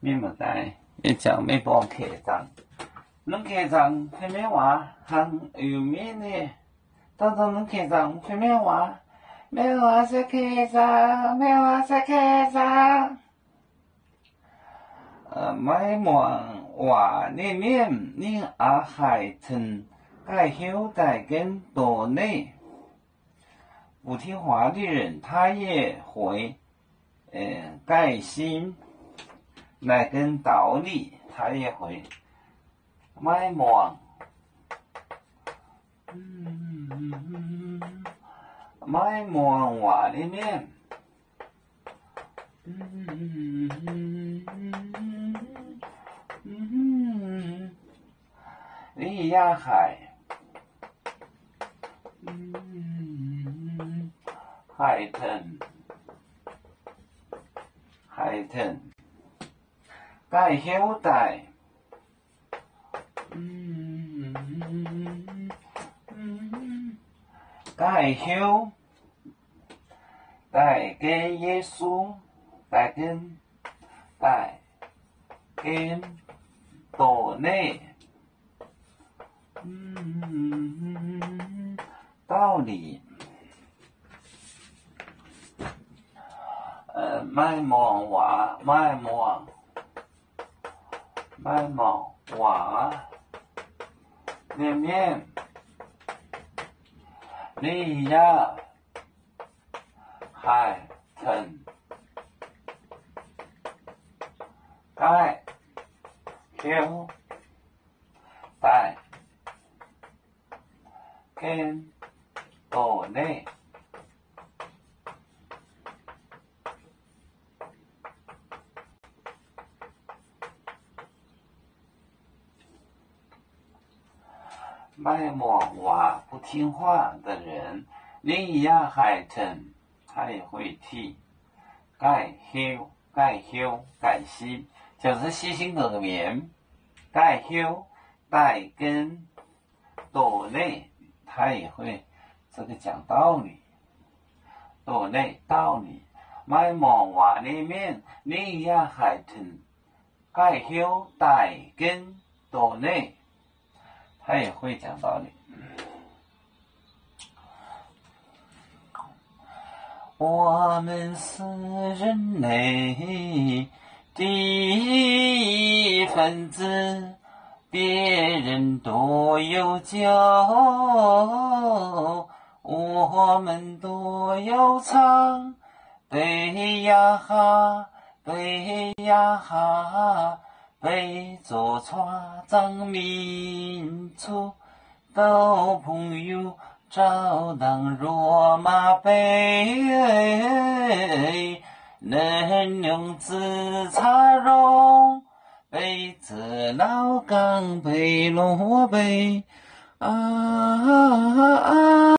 Mienh muoz-doic, yie jangx meih borngz keh zaangc. Nungv keh zaangc fei mengh waac hnangv, yie mienh ni, dangh dongh nungv keh zaangc fei mengh waac. Mengh waac se keh zaangc, mengh waac se keh zaangc. Maiv muangx waac nyei mienh, ninh aqc haic cen, gaaih heuv daaih gen doqc neih. 补听华语的人，他也会，呃，盖心来跟导你，他也会。Maiv muangx, maiv muangx waac nyei mienh, ninh yaac haic, haic cen, haic cen, gaaih heuv daaih, gaaih heuv daaih gen Yesu, daaih gen, daaih gen doqc neih. 道理, maiv muangx waac, maiv muangx, maiv muangx waac nyei mienh, ninh yaac haic cen, gaaih heuv daaih gen doqc neih. Maiv muangx waac, 不听话的人, ninh yaac haic cen, 他也会听, gaaih heuv, gaaih heuv, 改心, 就是虚心的人, gaaih heuv daaih gen doqc neih, 他也会这个讲道理, doqc neih 道理. Maiv muangx waac nyei mienh, ninh yaac haic cen, gaaih heuv daaih gen doqc neih, 他也会讲道理. 我们是人类的一份子，别人都有酒，我们都有唱。 Beiv yaac haav, beiv yaac haav, beiv zoux cuotv zaangc mingh cuotv douc pungx youh zauv dangh nzuonx maaz beiv, naaiv nyungc ziqc caav nzorng, beiv ziqc nauv gangh, beiv longx beiv aav.